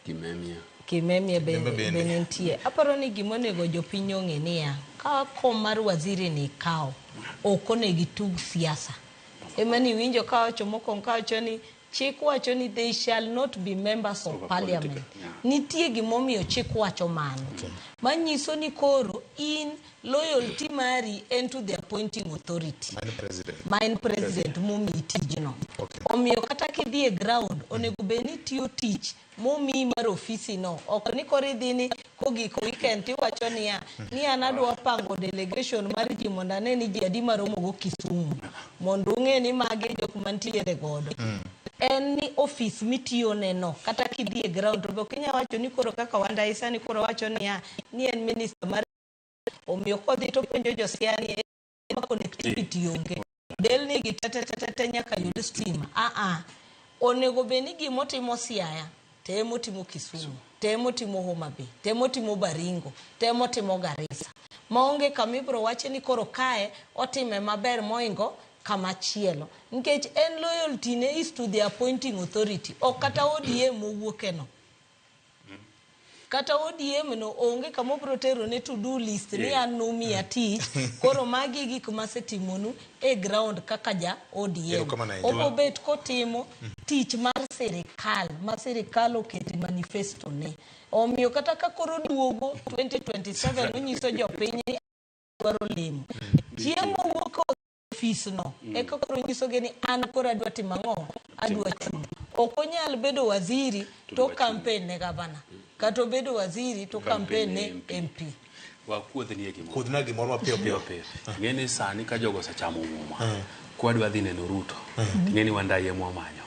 Kimemia. Kimemia be, Kimemia bende. be nitie. Aparo ni gima onego jopiny ong'e niya, ka kom mar waziri ni ikawo, ok onego itug siasa. Ema ni winjo kawacho mokwongo kawacho ni chik wacho ni they shall not be members of Of a parliament. political, yeah. Nitie gimomiyo chik wacho mano. Manyiso ni koro in loyalty mari en to the appointing authority Mano president. ma en president momiyi tijno. Okay. Omiyo kata kidhi e ground, onego bed ni itiyo tich momiyi mar ofisi no. Ok ni koro idhi ni kogik weekend tiwacho niya, ni an adwa pango delegation mar ji mondo ane ni ji adi maromogo Kisumu. Mondo ung'e ni magi e jok mantiere godo. En ni ofis mitiyone no, kata kidhi e ground to be ok inyal wacho ni koro kaka Wandayi sani koro wacho niya, ni en minister mar omiyo kodhi to penjo jo Siaya ni ma connectivity onge delni gi tetetetete nyaka yud stima aa onego bed ni gimotimo Siaya to emotimo Kisumu to emotimo Homa Bay to emotimo Baringo to emotimo Garissa maonge kama ibiro wache ni koro kae otime maber moingo kama chielo nikech en loyalty ne is to the appointing authority ok kata ODM mowuoke no kata ODM no onge kama obiro tero ne to do list ni an numiya tich koro magi e gik masetimonu e ground kaka ja ODM Erokamano ahinya. obiro bet kotimo tich mar sirikal ma sirikal oketo e manifesto ne omiyo kata ka koro duogo 2027 onyiso jopiny ni dwaro lemo chieng' mowuok e ofis no eka koro nyisogi ni an koro adwa timo ang'o adwa chung' ok onyal bedo waziri to campaign ne gavana kata obedo waziri to campaign ne MP Wakuodhnie gimoro. Kuodhna gimoro mapiyo piyo. Piyo piyo. Ing'e ni sani ka jogo osechamo muma, kwadwa dhi neno Ruto, ing'e ni Wandayi ema wamanyo.